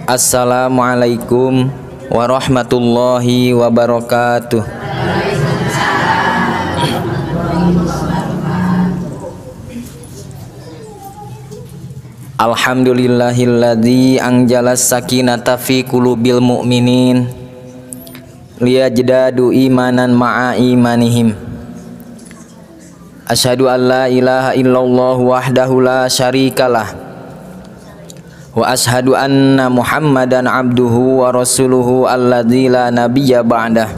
Assalamualaikum warahmatullahi wabarakatuh. Alhamdulillahilladzi anjalas sakinata fi qulubil mu'minin liyajdadu imanan ma'a imanihim. Asyhadu an la ilaha illallah wahdahu la syarikalah wa asyhadu anna Muhammadan abduhu wa rasuluhu alladzi la nabiyya ba'dah.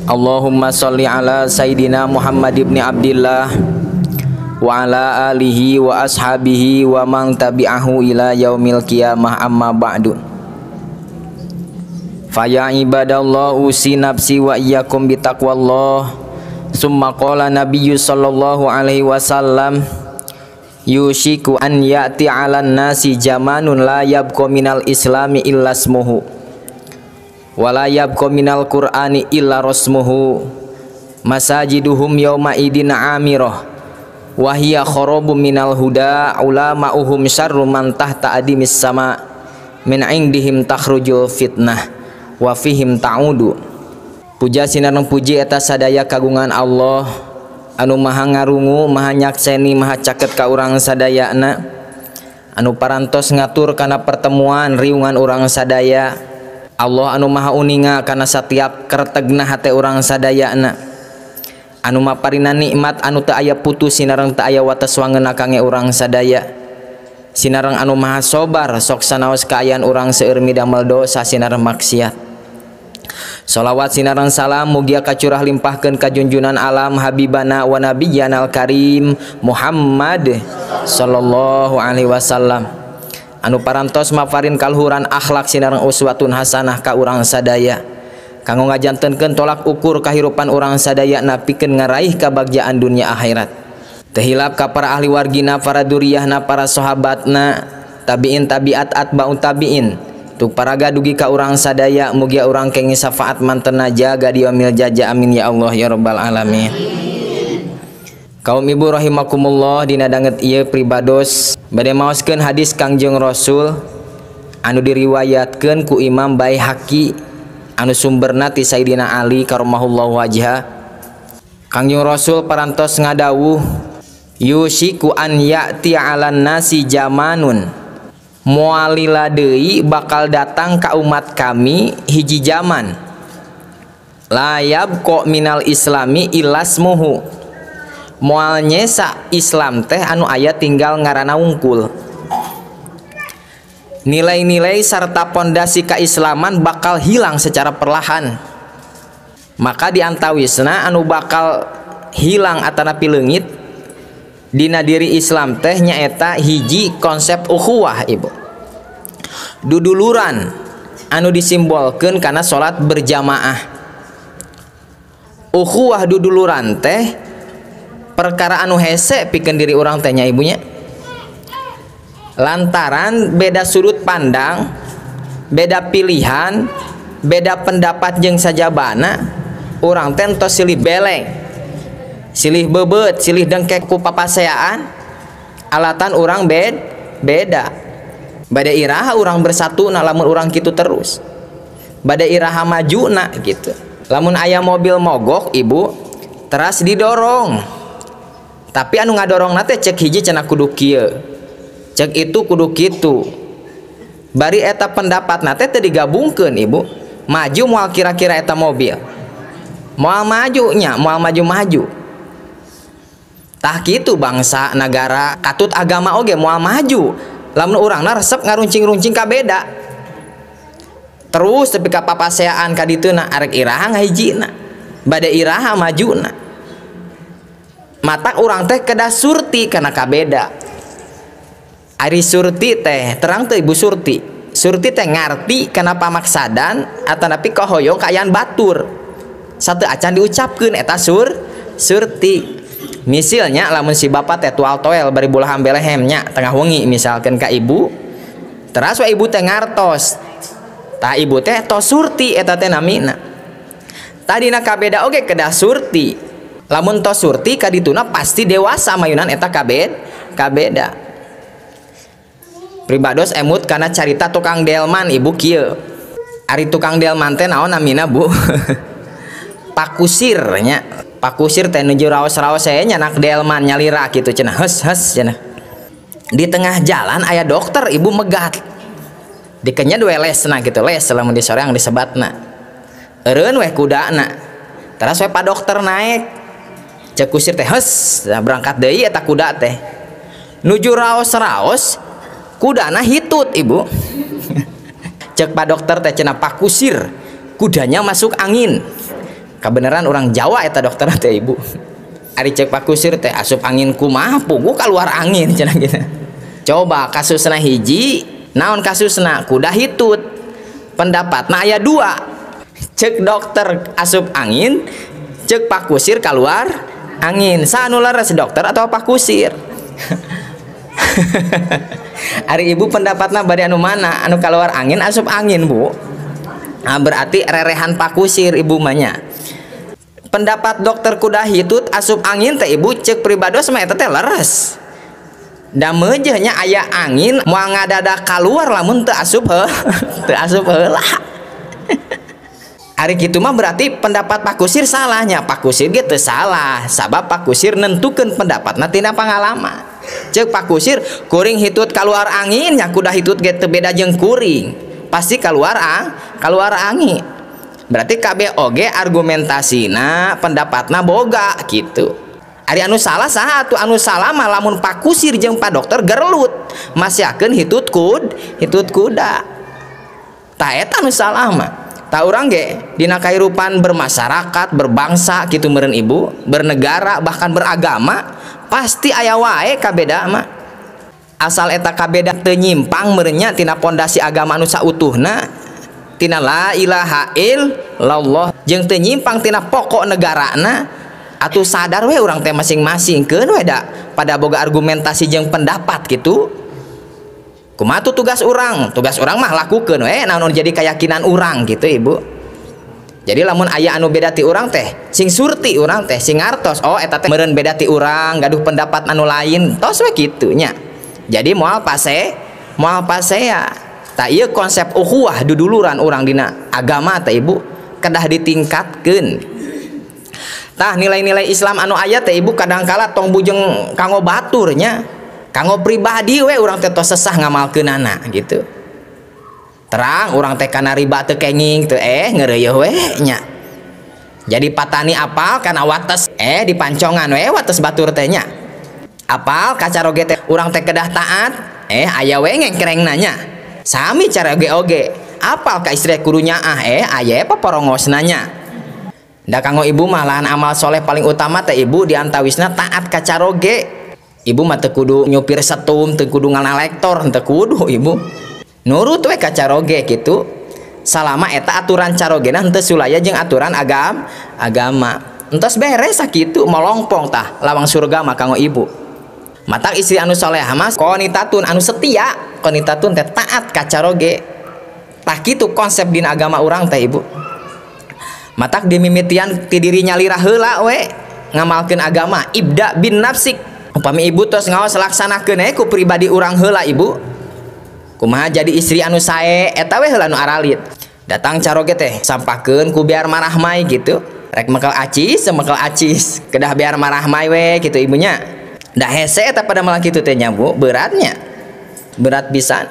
Allahumma sholli ala sayidina Muhammad ibn Abdillah wa ala alihi wa ashabihi wa man tabi'ahu ila yaumil qiyamah, amma ba'du. Fa ya ibadallah usi nafsi wa iyyakum bitaqwallah. Summa qala nabiyyu sallallahu alaihi wasallam, yushiku an ya'ti 'alan nasi jamanun la yabqa minal islami illa ismuhu wa la yabqa minal qur'ani illa rasmuhu. Masajiduhum yauma idin 'amirah wa hiya kharabun minal huda, ulama'uhum syarru man tahta adimis sama, min indihim takhrujul fitnah wa fihim ta'udu. Puja sinareng puji eta sadaya kagungan Allah anu maha ngarungu, maha nyakseni, maha caket ka urang sadayana, anu parantos ngatur kana pertemuan riungan urang sadaya. Allah anu maha uninga kana satiap kertegna hate urang sadayana, anu maparina nikmat anu teu aya putus sinareng teu aya wates wangeuna kange urang sadaya, sinareng anu maha sobar sok sanaos kaayaan urang seueur midamel dosa sinareng maksiat. Sholawat sinareng salam mugia kacurah limpahkeun ka junjunan alam habibana wa nabiyana al-karim Muhammad sallallahu alaihi wasallam, anu parantos maparin kaluhuran akhlak sinareng uswatun hasanah ka urang sadaya, kanggo ngajantenkeun tolak ukur kahirupan urang sadaya napikeun ngaraih kabagjaan dunia akhirat. Teu hilap ka para ahli wargina, para duriyahna, para sahabatna, tabiin tabiat atba'ut tabiin, tuk paraga dugi ka urang sadaya, mugia urang kengi syafaat mantena jaga di yaumil jaja, amin ya Allah ya rabbal alamin. Kaum ibu rahimakumullah, dina danget ieu pribados bade maoskeun hadis Kangjeng Rasul anu diriwayatkeun ku Imam Baihaqi anu sumberna ti Sayyidina Ali karomahullahu wajha. Kangjeng Rasul parantos ngadawuh, yushiku an ya'ti 'alan nasi jamanun, moalila deui bakal datang ka umat kami hiji zaman, layab kok minal islami ilasmuhu, moal nyesa Islam teh anu aya tinggal ngaranna wungkul. Nilai-nilai serta pondasi keislaman bakal hilang secara perlahan. Maka diantawisna anu bakal hilang atanapi leungit dina diri Islam teh nyaeta hiji konsep ukhuwah ibu, duduluran anu disimbolkeun kana salat berjamaah. Ukhuwah duduluran teh perkara anu hese pikeun diri urang teh nya ibunya, lantaran beda sudut pandang, beda pilihan, beda pendapat jeung sajabana, urang teh entos silih beleng, silih beubeut, silih dengkek ku papaseaan, alatan urang beda. Bade iraha urang bersatu na lamun urang kitu terus, bade iraha maju na gitu. Lamun aya mobil mogok ibu teras didorong, tapi anu ngadorong na teh cek hiji cenah kudu kieu, cek itu kudu kitu, bari eta pendapat na teh teu digabungkeun ibu, maju moal kira-kira eta mobil moal maju nya, moal maju-maju. Tah kitu bangsa nagara katut agama oge moal maju lamun urangna resep ngaruncing-runcing ka beda terus tepi ka papaseaan ka dituna, arek iraha ngahijina, bade iraha majuna. Matak urang teh kedah surti kana kabeda. Ari surti teh terang teh ibu surti, surti teh ngarti kana pamaksadan atanapi kahoyong kaayaan batur satu acan diucapkeun eta surti. Misalnya lamun si bapak teh tual toel bari bulahan belehemnya tengah wengi misalkan ka ibu, teras we ibu teh ngartos, tah ibu teh tos surti eta teh namina. Tadina kabeda oge kedah surti, lamun tos surti kadituna pasti dewasa mayunan eta kabeda. Pribados emut karena carita tukang delman ibu kieu. Ari tukang delman teh naon namina bu? Pakusir nya. Pakusir teh nuju raos-raos saya nyanak delman nyalira gitu cenah hes hes cenah. Di tengah jalan aya dokter ibu megat. Dikenya dua lesna gitu les lamun di soreang disebatna. Eureun weh kudana. Teras we pa dokter naik. Cek kusir teh hes berangkat deui eta kuda teh. Nuju raos-raos kudana hitut ibu. Cek pak dokter teh cenah pakusir kudanya masuk angin. Kebenaran orang Jawa eta dokter teh ibu. Ari cek pakusir teh asup angin kumaha puguh keluar angin cenah gitu. Coba kasusna hiji, naon kasusna kuda hitut. Pendapatna aya dua. Cek dokter asup angin, cek pakusir keluar angin. Saha nu leres dokter atau pakusir? Ari ibu pendapatna bade anu mana? Anu keluar angin asup angin bu. Nah, berarti rerehan pakusir ibu mah. Pendapat dokter kuda hitut asup angin teh ibu cek pribados mah eta teh leres. Da meujeuh nya aya angin moal ngadadak kaluar lamun teu asup heuh, teu asup heula. Ari kitu mah berarti pendapat pakusir salahnya. Pakusir ge teu salah, sabab pakusir nentukeun pendapatna tina pangalaman. Cek pakusir kuring hitut keluar angin nya kuda hitut ge teu beda jeung kuring. Pasti keluar keluar angin. Berarti kabeh oge argumentasina pendapatna boga gitu. Ari anu salah saha atuh? Anu salah mah lamun pakusir jeung pak dokter gerlut masyakeun hitut hitut kuda. Tah eta anu salah mah. Tah urang ge dina kahirupan bermasyarakat, berbangsa kitu meureun ibu, bernegara bahkan beragama pasti aya wae kabeda mah. Asal eta kabeda teu nyimpang meureun nya tina pondasi agama anu sautuhna, tina la ilaha illallah jeung teu nyimpang tina pokok negarana, atuh sadar we urang teh masing-masing keun we da pada boga argumentasi jeung pendapat gitu. Kumaha tuh tugas urang? Tugas urang mah lakukeun we naon jadi keyakinan urang gitu ibu. Jadi lamun aya anu beda ti urang teh sing surti urang teh sing ngartos, oh eta teh meureun beda ti urang gaduh pendapat anu lain tos we kitu nya. Jadi moal pasea. Tah ieu konsep ukhuwah duduluran urang dina agama teh ibu kedah ditingkatkeun. Tah nilai-nilai Islam anu aya teh ibu kadangkala tong bujeng kanggo batur nya. Kanggo pribadi we urang teh tos sesah ngamalkeunana gitu. Terang urang teh kana riba teu kenging teu ngeureuyeun we nya. Jadi patani apal kana wates dipancongan we wates batur teh nya. Apal ka caroge teh urang teh kedah taat aya we ngengkrengna nya. Sami caroge oge. Apal ka istri kudu nyaah aya paporongosna nya. Da kanggo ibu mah lahan amal soleh paling utama teh ibu diantawisna taat ka caroge. Ibu mah teu kudu nyupir setum, teu kudu ngalektor, teu kudu ibu. Nurut we ka caroge kitu. Salama eta aturan carogena henteu sulaya jeung aturan agama. Entos beres sakitu molongpong tah lawang surga mah kanggo ibu. Matak istri anu solehah mah qonitatun anu setia, qonitatun teh taat ka caroge. Tah kitu konsep dina agama urang teh ibu. Matak dimimitian ti diri nyalira heula we ngamalkeun agama ibda bin nafsik. Upami ibu tos ngaos laksanakeun we ku pribadi urang heula ibu. Kumaha jadi istri anu sae eta we heula nu aralit. Datang caroge teh sampahkeun ku biar marahmai gitu. Rek mekel acis, semekel acis. Kedah biar marahmai we gitu ibunya. Da hese eta pada malah kitu teh nya bu, beratnya. Berat pisan.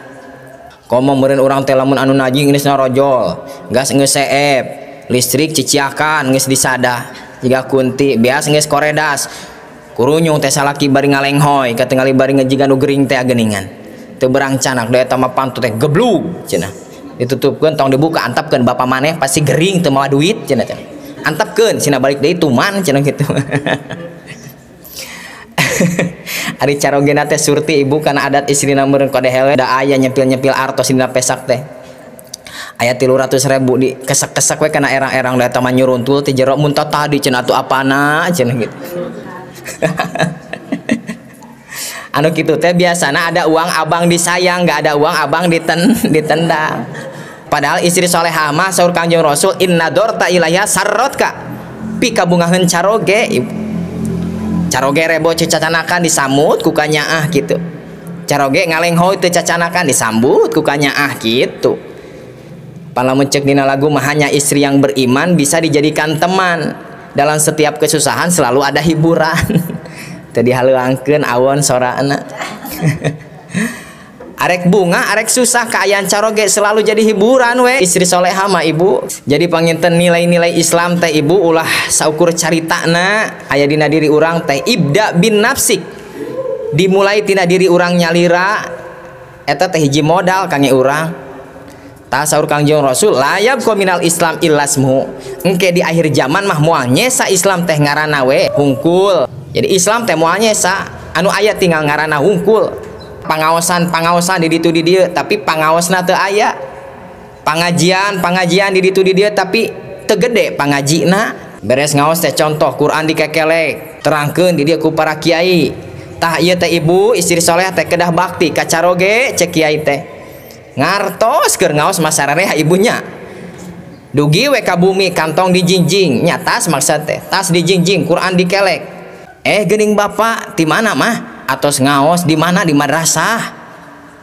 Komo meureun urang teh lamun anu najing geus narojol, gas geus seep, listrik ciciakan geus disadah, jiga kunti bias geus koredas. Kurunyung teh salaki bari ngalenghoy, katingali bari ngejiga nu gering teh geuningan. Teu berangcanak da eta mah pantu teh geblug cenah. Ditutupkeun tong dibuka antapkeun bapa maneh pasti gering teu mawa duit cenah teh. Antapkeun sina balik deui tuman cenah kitu. Ari carogena teh surti ibu kana adat istrina meureun kodehel da aya nyepil-nyepil artos dina pesak teh. Aya 300.000 di kesek-kesek we kana erang-erang da eta mah nyuruntul ti jero mun tadi cenah atuh apana cenah gitu. Anu kitu teh biasana ada uang abang disayang, nggak ada uang abang ditendang. Padahal istri solehah mah saur Kangjeng Rasul inna dorta ilaiha sarrotka pikabungaheun caroge. Caroge rebo cecacanakan disamut ku kanyaah gitu. Caroge ngalenghoy teu cacanakan disambut ku kanyaah kitu. Pan lamun ceuk dina lagu mah hanya istri yang beriman bisa dijadikan teman. Dalam setiap kesusahan selalu ada hiburan. Teu dihaleuangkeun awon sorana. Arek bunga, arek susah, kaayaan caroge selalu jadi hiburan we. Istri soleha mah ibu. Jadi panginten nilai-nilai Islam teh ibu ulah saukur caritana aya dina diri urang teh ibda bin nafsik. Dimulai tina diri urang nyalira eta teh hiji modal kangge urang. Tah saur Kangjeng Rasul layab kominal Islam illasmu. Engke di akhir zaman mah moal nyesa Islam teh ngaranna we hungkul. Jadi Islam teh moal nyesa, anu aya tinggal ngaranna hungkul. Pangaosan-pangaosan di ditu di dieu tapi pangaosna teu aya. Pangajian-pangajian di ditu di dieu tapi teu gede pangajina. Beres ngaos teh contoh Quran dikekelek, terangkeun di dieu ku para kiai. Tah ieu teh ibu istri soleh teh kedah bakti ka caroge cek kiai teh. Ngartos keur ngaos masararea ibunya. Dugi we ka bumi kantong dijinjing, nya tas maksud teh, tas dijinjing, Quran dikelek. Geuning bapak ti mana mah? Atos ngaos di mana di madrasah.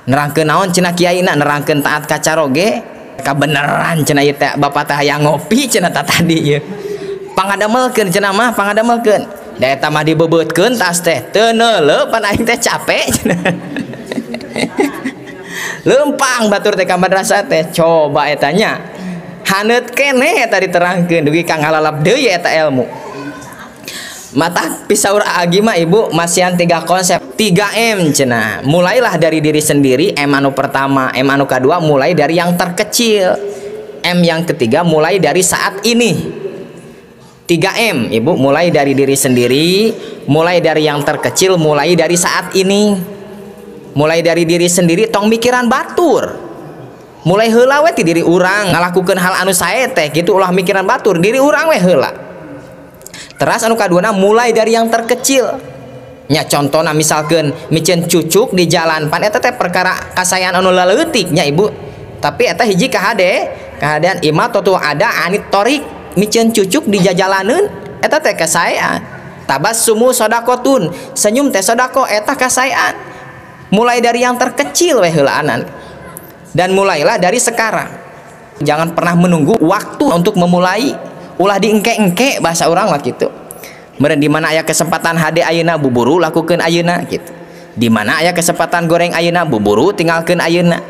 Nerangkeun naon cenah kiaina, nerangkeun taat ka caroge. Kabeneran cenah ieu teh bapak teh hayang ngopi cenah tah tadi ieu. Pangadamelkeun cenah mah, pangadamelkeun. Da eta mah dibebeutkeun tas teh, teu neuleuh pan aing teh capek cenah. Lempang batur teh ka madrasah teh, coba eta nya. Haneut keneh eta diterangkeun dugi ka ngalalap deui eta ilmu. Mata pisaur agi mah ibu masihan 3 konsep 3M cenah. Mulailah dari diri sendiri, M anu pertama, M anu kedua mulai dari yang terkecil, M yang ketiga mulai dari saat ini. 3M ibu, mulai dari diri sendiri, mulai dari yang terkecil, mulai dari saat ini. Mulai dari diri sendiri tong mikiran batur. Mulai heula we ti diri urang ngalakukeun hal anu sae teh kitu, ulah mikiran batur, diri urang we heula. Teras anu kaduana mulai dari yang terkecil. Nya contona misalkeun miceun cucuk di jalan pan eta teh perkara kasayan anu laleutik nya ibu. Tapi eta hiji kahade, kahadean imatatu ada anit torik, miceun cucuk di jajalaneun eta teh kasaean. Tabassumu sadaqatun, senyum teh sedekah eta kasaean. Mulai dari yang terkecil we heulaanan. Dan mulailah dari sekarang. Jangan pernah menunggu waktu untuk memulai. Ulah diengke-engke bahasa urang mah gitu. Meureun di mana aya kesempatan hade ayeuna buburu lakukeun ayeuna gitu. Di mana aya kesempatan goreng ayeuna buburu tinggalkeun ayeuna.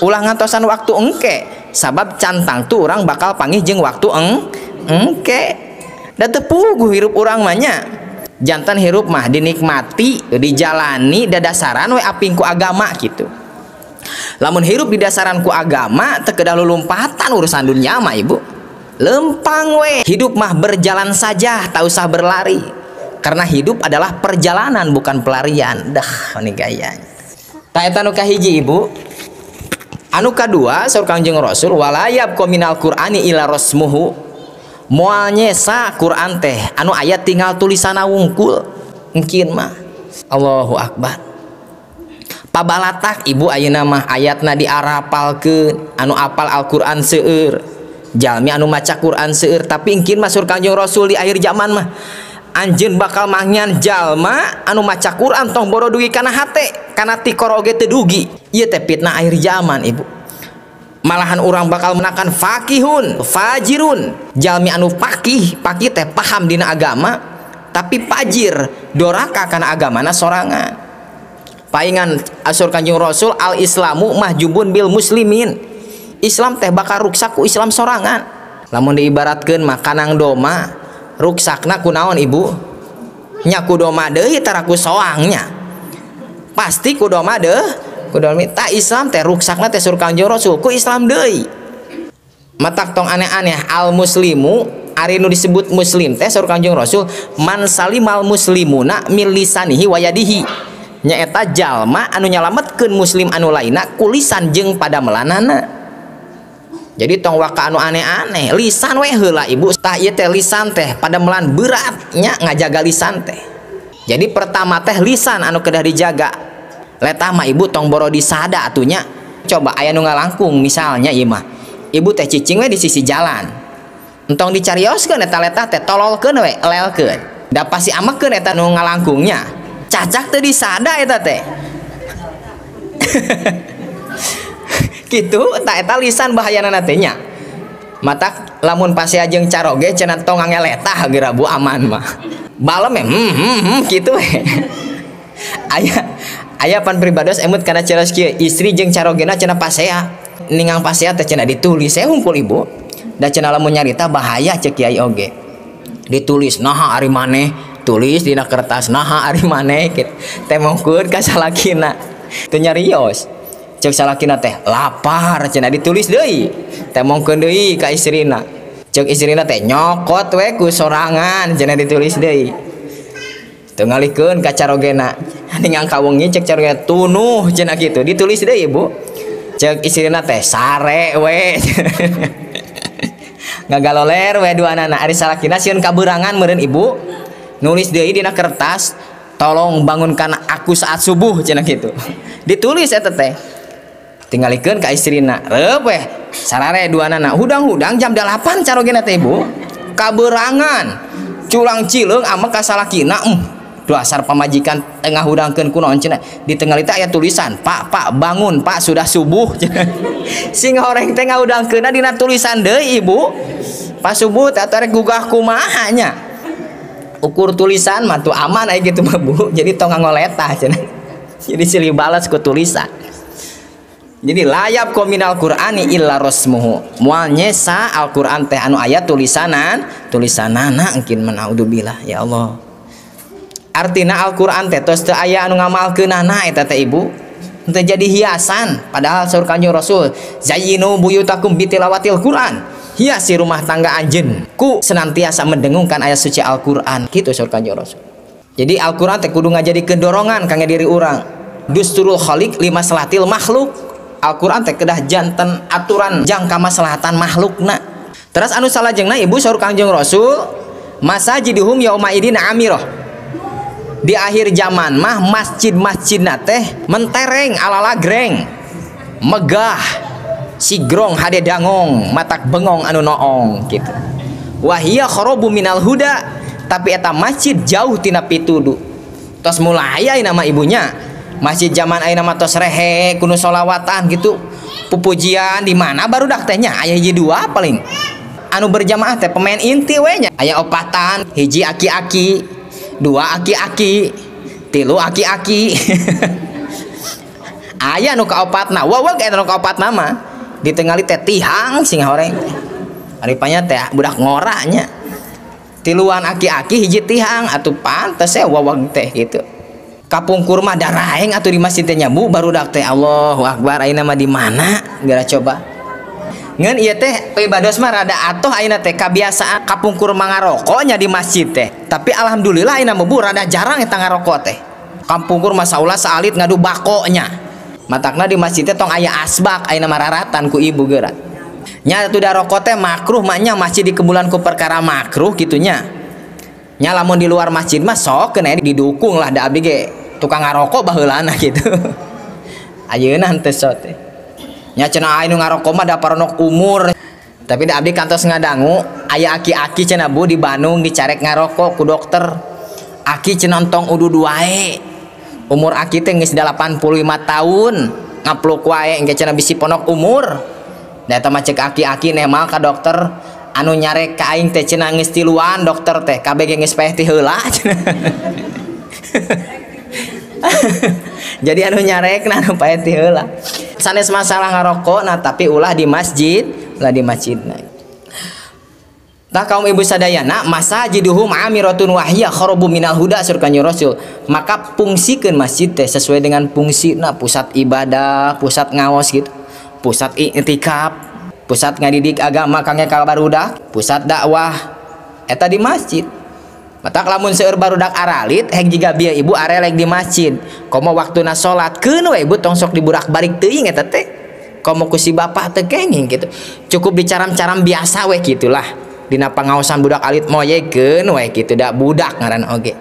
Ulah ngantosan waktu engke, sabab cantang tuh urang bakal panggih jeung waktu engke. Da teu puguh hirup urang mah nya. Jantan hirup mah dinikmati, dijalani dadasaran we aping ku agama gitu. Lamun hirup didasaran ku agama teu kedah lulumpatan urusan dunia mah ibu. Lempang we, hidup mah berjalan saja, tak usah berlari. Karena hidup adalah perjalanan bukan pelarian. Dah, ini gayanya. Ta eta nu kahiji ibu. Anu kadua saur Kangjeng Rasul walayab kominal Qur'ani ila rasmuhu. Moal nyesa Quran teh anu aya tinggal tulisanna wungkul. Engkin mah. Allahu akbar. Pabalatak ibu ayeuna mah ayatna diarapalkeun, anu apal Al-Qur'an seueur. Jalmi anu maca Quran seueur, tapi engkin mah saur Kangjeng Rasul di akhir zaman mah anjeun bakal mangyan jalma anu maca Quran tong boro dugi kana hate, kana tikor oge teu dugi. Ieu teh fitnah akhir zaman ibu. Malahan urang bakal menakan fakihun, fajirun. Jalmi anu fakih, fakih teh paham dina agama, tapi fajir, doraka kana agamana sorangan. Paingan saur Kangjeng Rasul al Islamu mahjubun bil muslimin. Islam teh bakal ruksak ku Islam sorangan. Lamun diibaratkeun mah kanang doma, ruksakna ku naon ibu? Nya ku doma deui tara ku soangnya. Pasti ku doma deuh, ku doma. Ta Islam teh ruksakna teh saur Kangjeng Rasul ku Islam deui. Matak tong aneh-aneh al muslimu ari nu disebut muslim teh saur Kangjeng Rasul man salimal muslimuna min lisanihi wa yadihi. Nyaeta jalma anu nyalametkeun muslim anu lainna ku lisan jeung padamelanana. Jadi tong waka anu aneh-aneh, lisan we heula ibu. Tah ieu teh lisan teh padamelan beratnya ngajaga lisan teh. Jadi pertama teh lisan anu kedah dijaga. Letah mah ibu tong boro disada atunya. Coba aya nu ngalangkung misalnya ieu mah. Ibu teh cicing we di sisi jalan. Entong dicarioskeun eta letah teh tololkeun we, elelkeun. Da pasti amekeun eta nu ngalangkungnya. Cacak teh disada eta teh. Kitu tah eta lisan bahayana teh nya. Matak lamun pasea jeung caroge cenah tong ngangeletah geura Bu aman mah. Balem kitu we. Aya pan pribados emut kana ciraos kieu istri jeung carogena cenah pasea. Ningang pasea teh cenah ditulis saya hungkul ibu. Da cenah lamun nyarita bahaya ceuk kiai oge. Ditulis naha ari maneh, tulis dina kertas naha ari maneh kitu. Temongkeun ka salakina. Teu nyarios. Ceuk salakina teh lapar cenah ditulis deui. Temongkeun deui ka istrina. Ceuk istrina teh nyokot we ku sorangan cenah ditulis deui. Teu ngalihkeun ka carogena. Ningang kawengi ceuk carogena tunuh cenah kitu. Ditulis deui ibu. Ceuk istrina teh sare we. Ngagaloler we duanana. Ari salakina sieun kaberangan meureun ibu. Nulis deui dina kertas, tolong bangunkan aku saat subuh cenah kitu. Ditulis eta teh. Tinggalikeun ka istrina. Reup we sarare duanana. Hudang-hudang jam 8 carogena teh ibu. Kaberangan. Culang cileung amek ka salakina. Dasar pamajikan tengah hudangkeun kunaon cenah. Di tengah teh aya tulisan, "Pak, Pak, bangun, Pak, sudah subuh." Sing horeng teh ngahudangkeunna dina tulisan deui ibu. Pas subuh teh rek gugah kumaha nya. Ukur tulisan mah tuh aman aya kitu mah Bu. Jadi tong ngoletah cenah. Jadi silih balas ku tulisan. Jadi layab kominal Qur'ani illa rasmuhu. Moal nyesa Al-Qur'an teh anu aya tulisanan, tulisanana engkin menaudzubillah ya Allah. Artina Al-Qur'an teh tos teu aya anu ngamalkeunana eta teh ibu. Teu jadi hiasan padahal saur Kanjeng Rasul zayyinu buyutakum bitilawatil Qur'an. Hiasi rumah tangga anjeun ku senantiasa mendengungkan ayat suci Al-Qur'an kitu saur Kanjeng Rasul. Jadi Al-Qur'an teh kudu ngajadikeun dorongan kangge diri urang. Dusturul khaliq lima selatil makhluk. Al-Qur'an teh kedah janten aturan jangka maslahatan makhlukna. Terus anu salajengna ibu saur Kanjeng Rasul masajiduhum yauma idin amirah. Di akhir zaman mah masjid-masjidna teh mentereng ala lagreng megah sigrong hade dangong matak bengong anu noong gitu. Wahia kharabu minal huda, tapi eta masjid jauh tina pitudu. Tos mulai ayeuna mah ibunya masjid zaman ayeuna mah tos rehe kuno solawatan gitu pupujian di mana barudak teh nya aya hiji dua paling anu berjamaah teh pemain inti we nya aya opatan hiji aki-aki dua aki-aki tilu aki-aki aya nu kaopatna waweg eta nu kaopatna mah ditengali teh tihang sing horeng ari panya teh budak ngora nya tiluan aki-aki hiji tihang atuh pantes we waweg teh gitu. Kapungkur mah daraeng atuh di masjid teh nya Bu barudak teh Allahu akbar ayeuna mah di mana geura coba. Ngan ieu teh pribados mah rada atoh ayeuna teh kabiasaan kapungkur mah ngaroko nya di masjid teh. Tapi alhamdulillah ayeuna mah Bu rada jarang eta ngaroko teh. Kapungkur mah saula saalit ngadu bako nya. Matakna di masjid teh tong aya asbak ayeuna mah raratan ku ibu geura. Nya atuh da rokok teh makruh mah nya masjid dikebulan ku perkara makruh kitu nya. Nya lamun di luar masjid mah sok keun didukung lah da abdi ge tukang ngarokok baheulana gitu. Ayeuna henteu sok teh. Nya cenah anu ngarokok mah da paronok umur. Tapi da abdi kantos ngadangu aya aki-aki cenah Bu di Bandung dicarek ngarokok ku dokter. Aki cenah entong udud wae. Umur aki teh geus 85 tahun. Ngapluk wae engke cenah bisi ponok umur. Da eta mah ceuk aki-aki nemal ka dokter anu nyarek ka aing teh cenah geus tiluan dokter teh kabeh ge geus paeh ti heula. Jadi anu nyarek nah anu paeh ti heula. Sanes masalah ngarokok nah tapi ulah di masjid, ulah di masjid. Tah kaum ibu sadayana masajiduhum amiratun wahya kharabu minal huda sur Kanjeng Rasul. Maka fungsikeun masjid teh sesuai dengan fungsina, pusat ibadah, pusat ngaos gitu, pusat i'tikaf, pusat ngadidik agama kangge ka barudak, pusat dakwah eta di masjid. Matak lamun seueur barudak aralit hek jiga bieu ibu arelek di masjid. Komo waktuna salat keun we ibu tong sok diburak-balik teuing eta teh. Komo ku si bapak teu kenging gitu. Cukup dicaram-caram biasa we gitulah. Dina pangaosan budak alit moyekeun we kitu da budak ngaran oge.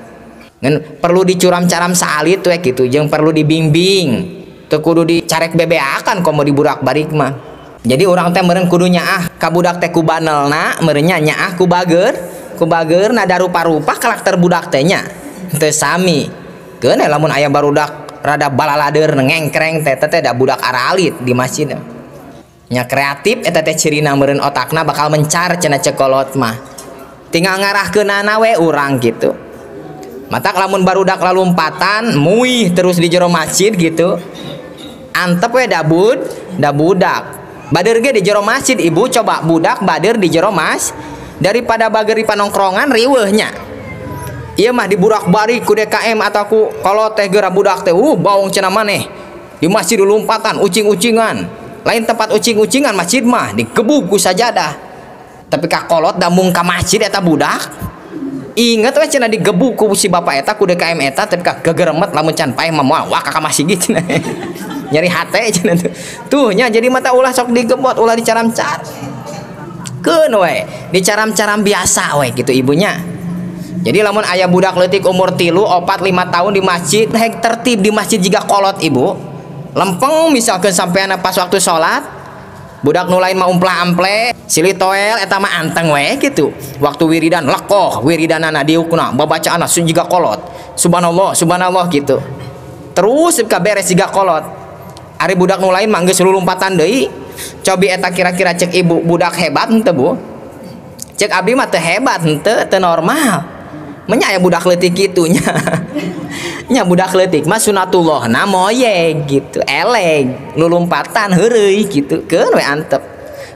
Ngan perlu dicuram-caram saalit we kitu jeung perlu dibimbing. Teu kudu dicarek bebeakan komo diburak-balik mah. Jadi urang teh meureun kudu nyaah ka budak teh ku banelna, meureun nya nyaah ku bager, ku bager nada rupa-rupa karakter budak teh nya. Teu sami. Keun lamun aya barudak rada balalader ngengkreng teh teh da budak aralit di masjid. Nya kreatif eta teh cirina meureun otakna bakal mencar cenah cek kolot mah. Tinggal ngarahkeunana we urang gitu. Matak lamun barudak lalumpatan muih terus di jero masjid gitu. Antep we da budak. Bader ge di jero masjid ibu coba budak bader di jero mas daripada bager di panongkrongan riweuh nya. Ieu mah diburak-bari ku DKM atau ku kolot teh geura budak teh baong cenah maneh. Di masjid lompatan ucing-ucingan. Lain tempat ucing-ucingan masjid mah digebug ku sajadah. Tapi ka kolot damung ka masjid eta budak. Inget we cenah digebug ku si bapak eta ku DKM eta tapi ka gegeremet lamun can paeh mah moal wah ka masjid cenah. Nyeri hate cenah tuh. Tuh nya jadi mata ulah sok digebot ulah dicaram-car. Keun we dicaram-caram biasa we gitu ibunya. Jadi lamun aya budak leutik umur 3, 4, 5 tahun di masjid hek tertib di masjid jiga kolot ibu. Lempeng misalkan sampean pas waktu sholat budak nu lain mah umplah ample silih toel eta mah anteng we gitu. Waktu wiridan lekoh wiridanana diukna babacaanna sun jiga kolot. Subhanallah subhanallah gitu. Terus ka beres jiga kolot. Ari budak nu lain mah geus lulumpatan deui. Cobi eta kira-kira cek ibu budak hebat henteu Bu? Cek abdi mah teu hebat henteu teu normal. Menya aya budak leutik kitu nya. Nya budak leutik mah sunatullahna moyeg gitu, eleg, lulumpatan heureuy gitu, keun we antep.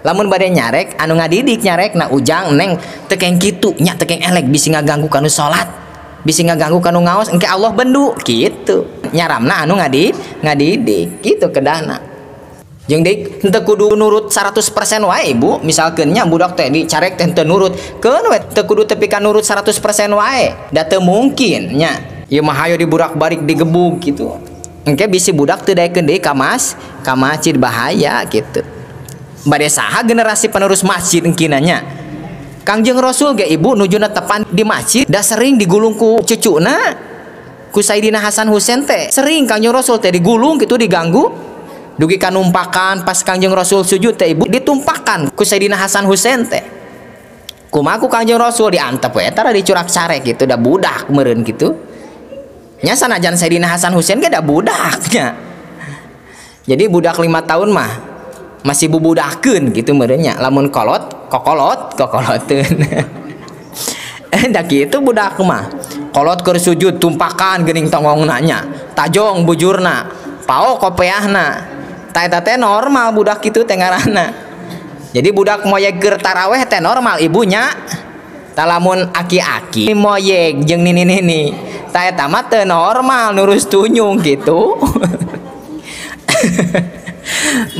Lamun bade nyarek anu ngadidik nyarekna ujang neng teu keng kitu nya teu keng eleg bisi ngaganggu kanu salat, bisi ngaganggu kanu ngaos engke Allah bendu gitu. Nyaramna anu ngadidik gitu kedahna. Jeung deui henteu kudu nurut 100% wae ibu, misalkeun nya budak teh dicarek teh henteu nurut, keun we teu kudu tepi ka nurut 100% wae, da teu mungkin nya. Ieu mah hayo diburak-barik digebug gitu. Engke bisi budak teu daekeun deui ka masjid bahaya gitu. Bade saha generasi penerus masjid engkina nya. Kangjeng Rasul ge ibu nujuna tepan di masjid da sering digulung ku cucuna ku Sayyidina Hasan Husain teh. Sering Kangjeng Rasul teh digulung gitu diganggu. Dugi kanumpakan pas Kangjeng Rasul sujud teh ibu ditumpakan ku Sayyidina Hasan Husain teh. Kumaha ku Kangjeng Rasul diantep we eta dicurak carek gitu da budak meureun gitu. Nya sanajan Sayyidina Hasan Husain ge da budaknya. Jadi budak 5 tahun mah masih bubudakeun gitu meureun nya. Lamun kolot kokolot kokoloteun. Da kitu budak mah. Kolot keur sujud tumpakan geuning tonggongna nya. Tajong bujurna, pao kopeahna. Ta eta teh normal budak kitu teh ngaranna. Jadi budak moyeg keur taraweh teh normal ibunya. Ta lamun aki-aki moyeg jeung nini-nini, ta eta mah teu normal nurus tunyung gitu.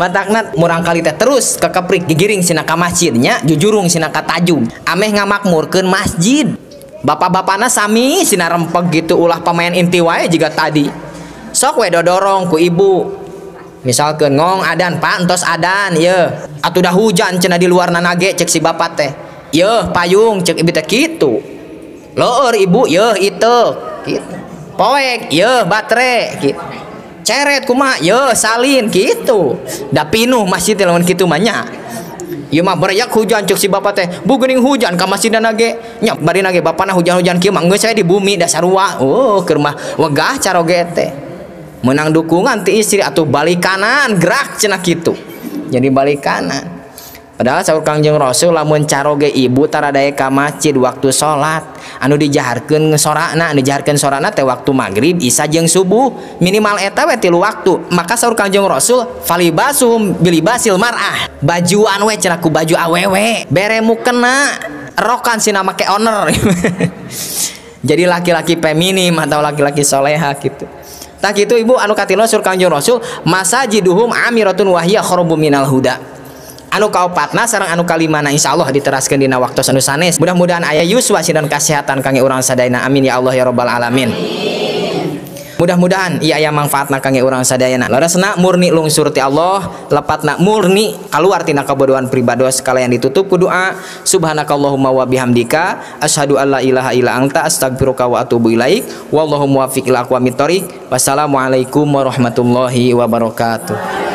Matakna murang kali teh terus kekeprik gigiring sina ka masjidnya, jujurung sina ka tajug. Ameh ngamakmurkeun masjid. Bapak-bapana sami sina rempeg gitu ulah pemain inti wae jiga tadi. Sok we dodorong ku ibu. Misalkeun ngong adan pak entos adan ye. Atuh dah hujan cenah di luar nage cek si bapak teh. Yeuh payung cek ibu teh kitu. Leur ibu yeuh iteuk kitu. Poek yeuh batre kitu. Ceret kumaha yeuh salin kitu. Da pinuh masjid teh lamun kitu mah nya. Ieu mah bereyak hujan cek si bapak teh. Bu geuning hujan ka masjidna ge. Nya bari nage bapana hujan-hujan kieu mah geus saya di bumi da sarua. Oh keur mah wegah caroge teh. Menang dukungan ti istri atau balik kanan gerak cenah kitu. Jadi balik kanan. Padahal saur Kangjeng Rasul lamun caroge ibu taradae ka masjid waktu salat anu dijaharkeun sorana anu dijaharkeun sorana teh waktu maghrib isya jeung subuh minimal eta we 3 waktu. Maka saur Kangjeng Rasul falibasuhum bilibasil mar'ah. Bajuan we cenah ku baju awewe bere mukena rokan sina make owner. Jadi laki-laki feminim atau laki-laki soleha gitu. Tak itu ibu anu katilu sur Kangjeng Rasul masajiduhum amiratun wahya kharabu minal huda. Anu kaopatna sareng anu kalimana insyaallah diteraskeun dina waktu anu sanes. Mudah-mudahan aya yuswa sidan kasehatan kangge urang sadayana. Amin ya Allah ya rabbal alamin. Mudah-mudahan ieu aya mangfaatna kangge urang sadayana. Leresna murni lungsur ti Allah, lepatna murni kaluar tina kabodohan pribados kalayan ditutup ku doa subhanakallahumma wa bihamdika asyhadu alla ilaha illa anta astaghfiruka wa atubu ilaik. Wallahu muwaffiq ila aqwamit thoriq. Wassalamualaikum warahmatullahi wabarakatuh.